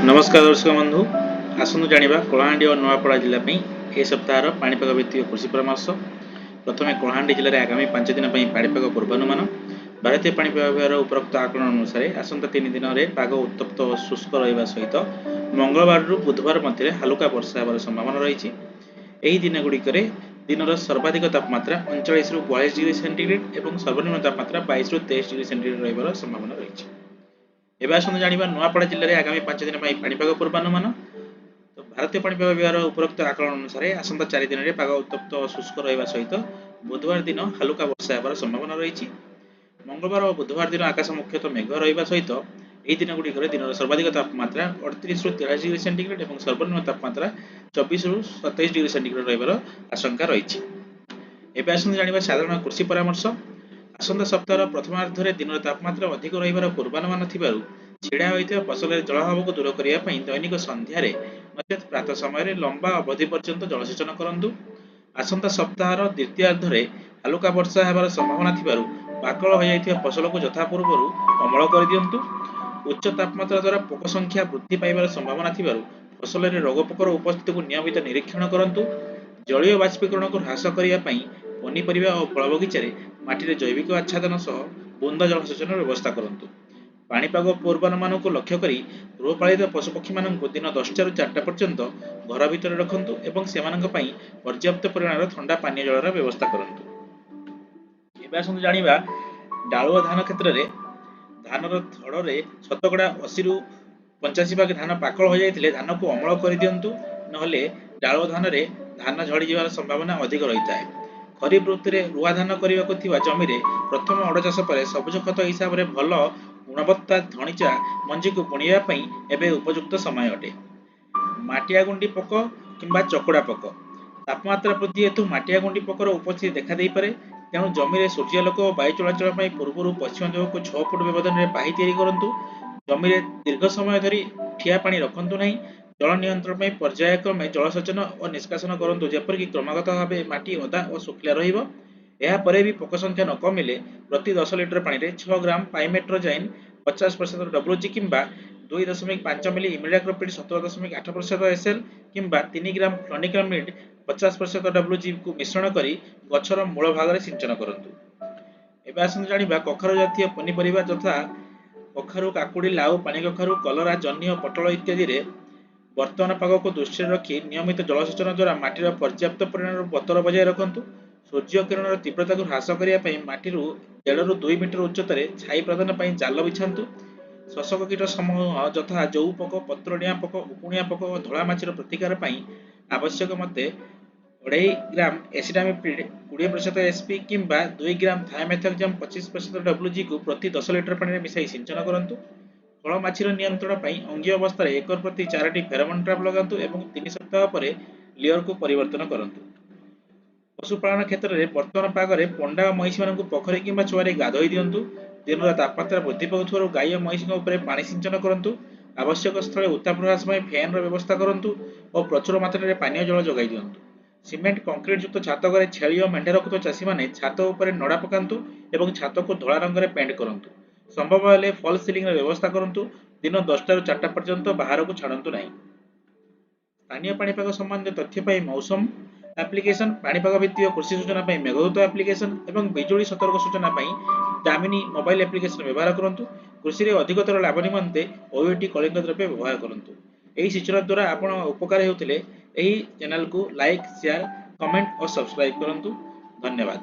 ନମସ୍କାର ଦର୍ଶକ ବନ୍ଧୁ, ଆସନ୍ତୁ ଜାଣିବା କଳାହାଣ୍ଡି ଓ ନୂଆପଡ଼ା ଜିଲ୍ଲା ପାଇଁ ଏ ସପ୍ତାହର ପାଣିପାଗ ଭିତ୍ତିକ କୃଷି ପରାମର୍ଶ। ପ୍ରଥମେ କଳାହାଣ୍ଡି ଜିଲ୍ଲାରେ ଆଗାମୀ 5 ଦିନ ପାଇଁ ପାଣିପାଗ ପୂର୍ବାନୁମାନ। ଭାରତୀୟ ପାଣିପାଗ ବିଭାଗର ଉପରୋକ୍ତ ଆକଳନ ଅନୁସାରେ ଆସନ୍ତା 3 ଦିନରେ ପାଗ ଉତ୍ତପ୍ତ ଓ ଶୁଷ୍କ ରହିବା ସହିତ ମଙ୍ଗଳବାରରୁ ବୁଧବାର ମଧ୍ୟରେ ହାଲୁକା ବର୍ଷା ହେବାର ସମ୍ଭାବନା ରହିଛି। ଏହି ଦିନଗୁଡ଼ିକରେ ଦିନର ସର୍ବାଧିକ ତାପମାତ୍ରା 39ରୁ 42 ଡିଗ୍ରୀ ସେଣ୍ଟିଗ୍ରେଡ୍ ଏବଂ ସର୍ବନିମ୍ନ ତାପମାତ୍ରା 22ରୁ 23 ଡିଗ୍ରୀ ସେଣ୍ଟିଗ୍ରେଡ୍ ରହିବାର ସମ୍ଭାବନା ରହିଛି। ଏବେ ଆସନ୍ତୁ ଜାଣିବା ନୂଆପଡ଼ା ଜିଲ୍ଲାରେ ଆଗାମୀ 5 ଦିନ ପାଇଁ ପାଣିପାଗ ପୂର୍ବାନୁମାନ। ତ ଭାରତୀୟ ପାଣିପାଗ ବିଭାଗର ଉପରୋକ୍ତ ଆକଳନ ଅନୁସାରେ ଆସନ୍ତା 4 ଦିନରେ ପାଗ ଉତ୍ତପ୍ତ ଓ ଶୁଷ୍କ ରହିବା ସହିତ ବୁଧବାର ଦିନ ହାଲୁକା ବର୍ଷା ହେବାର ସମ୍ଭାବନା ରହିଛି। ମଙ୍ଗଳବାର ଓ ବୁଧବାର ଦିନ ଆକାଶ ମୁଖ୍ୟତଃ ମେଘ ରହିବା ସହିତ ଏହି ଦିନଗୁଡ଼ିକରେ ଦିନର ସର୍ବାଧିକ ତାପମାତ୍ରା 38ରୁ 43 ଡିଗ୍ରୀ ସେଣ୍ଟିଗ୍ରେଡ୍ ଏବଂ ସର୍ବନିମ୍ନ ତାପମାତ୍ରା 24ରୁ 27 ଡିଗ୍ରୀ ସେଣ୍ଟିଗ୍ରେଡ୍ ରହିବାର ଆଶଙ୍କା ରହିଛି। ଏବେ ଆସନ୍ତୁ ଜାଣିବା ସାଧାରଣ କୃଷି ପରାମର୍ଶ। ଆସନ୍ତା ସପ୍ତାହର ପ୍ରଥମାର୍ଦ୍ଧରେ ଦିନର ତାପମାତ୍ରା ଅଧିକ ରହିବାର ପୂର୍ବାନୁମାନ ଥିବାରୁ ଛିଡ଼ା ହୋଇଥିବା ଫସଲରେ ଜଳାଭାବକୁ ଦୂର କରିବା ପାଇଁ ଦୈନିକ ସନ୍ଧ୍ୟାରେ ନଚେତ୍ ପ୍ରାତଃ ସମୟରେ ଲମ୍ବା ଅବଧି ପର୍ଯ୍ୟନ୍ତ ଜଳସେଚନ କରନ୍ତୁ। ଆସନ୍ତା ସପ୍ତାହର ଦ୍ୱିତୀୟାର୍ଦ୍ଧରେ ହାଲୁକା ବର୍ଷା ହେବାର ସମ୍ଭାବନା ଥିବାରୁ ପାକଳ ହୋଇଯାଇଥିବା ଫସଲକୁ ଯଥା ପୂର୍ବରୁ ଅମଳ କରିଦିଅନ୍ତୁ। ଉଚ୍ଚ ତାପମାତ୍ରା ଦ୍ୱାରା ପୋକ ସଂଖ୍ୟା ବୃଦ୍ଧି ପାଇବାର ସମ୍ଭାବନା ଥିବାରୁ ଫସଲରେ ରୋଗ ପୋକର ଉପସ୍ଥିତିକୁ ନିୟମିତ ନିରୀକ୍ଷଣ କରନ୍ତୁ। ଜଳୀୟ ବାଷ୍ପୀକରଣକୁ ହ୍ରାସ କରିବା ପାଇଁ ପନିପରିବା ଓ ଫଳ ବଗିଚାରେ ମାଟିରେ ଜୈବିକ ଆଚ୍ଛାଦନ ସହ ବୁନ୍ଦା ଜଳସେଚନର ବ୍ୟବସ୍ଥା କରନ୍ତୁ। ପାଣିପାଗ ପୂର୍ବାନୁମାନକୁ ଲକ୍ଷ୍ୟ କରି ଗୃହପାଳିତ ପଶୁପକ୍ଷୀମାନଙ୍କୁ ଦିନ 10ଟାରୁ 4ଟା ପର୍ଯ୍ୟନ୍ତ ଘର ଭିତରେ ରଖନ୍ତୁ ଏବଂ ସେମାନଙ୍କ ପାଇଁ ପର୍ଯ୍ୟାପ୍ତ ପରିମାଣର ଥଣ୍ଡା ପାନୀୟ ଜଳର ବ୍ୟବସ୍ଥା କରନ୍ତୁ। ଏବେ ଆସନ୍ତୁ ଜାଣିବା ଡାଳୁଅ ଧାନ କ୍ଷେତ୍ରରେ ଧାନର ଥଡ଼ରେ 80% ରୁ 85% ଭାଗ ଧାନ ପାକଳ ହୋଇଯାଇଥିଲେ ଧାନକୁ ଅମଳ କରିଦିଅନ୍ତୁ, ନହେଲେ ଡାଳୁଅ ଧାନରେ ଧାନ ଝଡ଼ିଯିବାର ସମ୍ଭାବନା ଅଧିକ ରହିଥାଏ। ଖରିଫ ଋତୁରେ ରୁଆ ଧାନ କରିବାକୁ ଥିବା ଜମିରେ ପ୍ରଥମ ଅଡ଼ ଚାଷ ପରେ ସବୁଜ ଖତ ହିସାବରେ ଭଲ ଗୁଣବତ୍ତା ଧଣିଚା ମଞ୍ଜିକୁ ବୁଣିବା ପାଇଁ ଏବେ ଉପଯୁକ୍ତ ସମୟ ଅଟେ। ମାଟିଆ ଗୁଣ୍ଡି ପୋକ କିମ୍ବା ଚକୁଡ଼ା ପୋକ। ତାପମାତ୍ରା ବୃଦ୍ଧି ହେତୁ ମାଟିଆ ଗୁଣ୍ଡି ପୋକର ଉପସ୍ଥିତି ଦେଖାଦେଇପାରେ। ତେଣୁ ଜମିରେ ସୂର୍ଯ୍ୟାଲୋକ ଓ ବାୟୁ ଚଳାଚଳ ପାଇଁ ପୂର୍ବରୁ ପଶ୍ଚିମ ଦିଗକୁ 6 ଫୁଟ ବ୍ୟବଧାନରେ ପାହି ତିଆରି କରନ୍ତୁ। ଜମିରେ ଦୀର୍ଘ ସମୟ ଧରି ଠିଆ ପାଣି ରଖନ୍ତୁ ନାହିଁ। ଜଳ ନିୟନ୍ତ୍ରଣ ପାଇଁ ପର୍ଯ୍ୟାୟକ୍ରମେ ଜଳସେଚନ ଓ ନିଷ୍କାସନ କରନ୍ତୁ, ଯେପରିକି କ୍ରମାଗତ ଭାବେ ମାଟି ଓଦା ଓ ଶୁଖିଲା ରହିବ। ଏହାପରେ ବି ପୋକ ସଂଖ୍ୟା ନ କମିଲେ ପ୍ରତି 10 ଲିଟର ପାଣିରେ 6 ଗ୍ରାମ ପାଇମେଟ୍ରୋଜାଇନ୍ 50% ଡବ୍ଲ୍ୟୁଜି କିମ୍ବା 2.5 ମିଲି ଇମିଡାକ୍ଲୋପ୍ରିଡ୍ 17.8% ଏସ୍ଏଲ୍ କିମ୍ବା 3 ଗ୍ରାମ ଫ୍ଲୋନିକ୍ରାମିଡ୍ 50% ଡବ୍ଲ୍ୟୁଜିକୁ ମିଶ୍ରଣ କରି ଗଛର ମୂଳ ଭାଗରେ ସିଞ୍ଚନ କରନ୍ତୁ। ଏବେ ଆସନ୍ତୁ ଜାଣିବା କଖାରୁ ଜାତୀୟ ପନିପରିବା ଯଥା କଖାରୁ, କାକୁଡ଼ି, ଲାଉ, ପାଣି କଖାରୁ, କଲରା, ଜହ୍ନି ଓ ପୋଟଳ ଇତ୍ୟାଦିରେ ବର୍ତ୍ତମାନ ପାଗକୁ ଦୃଷ୍ଟିରେ ରଖି ନିୟମିତ ଜଳସେଚନ ଦ୍ୱାରା ମାଟିର ପର୍ଯ୍ୟାପ୍ତ ପରିମାଣର ବତର ବଜାୟ ରଖନ୍ତୁ। ସୂର୍ଯ୍ୟ କିରଣର ତୀବ୍ରତାକୁ ହ୍ରାସ କରିବା ପାଇଁ ମାଟିରୁ 1.5ରୁ 2 ମିଟର ଉଚ୍ଚତାରେ ଛାଇ ପ୍ରଦାନ ପାଇଁ ଜାଲ ବିଛାନ୍ତୁ। ଶୋଷକ କୀଟ ସମୂହ ଯଥା ଜଉ ପୋକ, ପତ୍ରଡିଆଁ ପୋକ, ଉକୁଣିଆ ପୋକ ଓ ଧଳା ମାଛିର ପ୍ରତିକାର ପାଇଁ ଆବଶ୍ୟକ ମତେ 2.5 ଗ୍ରାମ ଏସିଟାମିପ୍ରିଡ୍ 20% ଏସ୍ପି କିମ୍ବା 2 ଗ୍ରାମ ଥାଇମେଥୋକ୍ସାମ୍ 25% ଡବ୍ଲ୍ୟୁଜିକୁ ପ୍ରତି 10 ଲିଟର ପାଣିରେ ମିଶାଇ ସିଞ୍ଚନ କରନ୍ତୁ। ଫଳ ମାଛିର ନିୟନ୍ତ୍ରଣ ପାଇଁ ଅଙ୍ଗୀ ଅବସ୍ଥାରେ ଏକର ପ୍ରତି ଚାରୋଟି ଫେରୋମୋନ୍ ଟ୍ରାପ୍ ଲଗାନ୍ତୁ ଏବଂ 3 ସପ୍ତାହ ପରେ ଲିଅରକୁ ପରିବର୍ତ୍ତନ କରନ୍ତୁ। ପଶୁପାଳନ କ୍ଷେତ୍ରରେ ବର୍ତ୍ତମାନ ପାଗରେ ପଣ୍ଡା ଓ ମଇଁଷିମାନଙ୍କୁ ପୋଖରୀ କିମ୍ବା ଚୁଆରେ ଗାଧୋଇ ଦିଅନ୍ତୁ। ଦିନର ତାପମାତ୍ରା ବୃଦ୍ଧି ପାଉଥିବାରୁ ଗାଈ ଓ ମଇଁଷିଙ୍କ ଉପରେ ପାଣି ସିଞ୍ଚନ କରନ୍ତୁ। ଆବଶ୍ୟକ ସ୍ଥଳେ ଉତ୍ତାପ ହ୍ରାସ ପାଇଁ ଫ୍ୟାନ୍ର ବ୍ୟବସ୍ଥା କରନ୍ତୁ ଓ ପ୍ରଚୁର ମାତ୍ରାରେ ପାନୀୟ ଜଳ ଯୋଗାଇ ଦିଅନ୍ତୁ। ସିମେଣ୍ଟ କଂକ୍ରିଟ ଯୁକ୍ତ ଛାତ ଘରେ ଛେଳି ଓ ମେଣ୍ଢା ରଖୁଥିବା ଚାଷୀମାନେ ଛାତ ଉପରେ ନଡ଼ା ପକାନ୍ତୁ ଏବଂ ଛାତକୁ ଧଳା ରଙ୍ଗରେ ପେଣ୍ଟ କରନ୍ତୁ। ସମ୍ଭବ ହେଲେ ଫଲ୍ସ ସିଲିଂର ବ୍ୟବସ୍ଥା କରନ୍ତୁ। ଦିନ 10ଟାରୁ 4ଟା ପର୍ଯ୍ୟନ୍ତ ବାହାରକୁ ଛାଡ଼ନ୍ତୁ ନାହିଁ। ସ୍ଥାନୀୟ ପାଣିପାଗ ସମ୍ବନ୍ଧୀୟ ତଥ୍ୟ ପାଇଁ ମୌସମ ଆପ୍ଲିକେସନ, ପାଣିପାଗ ଭିତ୍ତିକ କୃଷି ସୂଚନା ପାଇଁ ମେଘଦୂତ ଆପ୍ଲିକେସନ ଏବଂ ବିଜୁଳି ସତର୍କ ସୂଚନା ପାଇଁ ଦାମିନୀ ମୋବାଇଲ ଆପ୍ଲିକେସନ ବ୍ୟବହାର କରନ୍ତୁ। କୃଷିରେ ଅଧିକତର ଲାଭ ନିମନ୍ତେ ଓୟୁଏଟି କଳିଙ୍ଗ ଦ୍ରବ୍ୟ ବ୍ୟବହାର କରନ୍ତୁ। ଏହି ସୂଚନା ଦ୍ୱାରା ଆପଣ ଉପକାର ହେଉଥିଲେ ଏହି ଚ୍ୟାନେଲକୁ ଲାଇକ୍, ସେୟାର, କମେଣ୍ଟ ଓ ସବସ୍କ୍ରାଇବ କରନ୍ତୁ। ଧନ୍ୟବାଦ।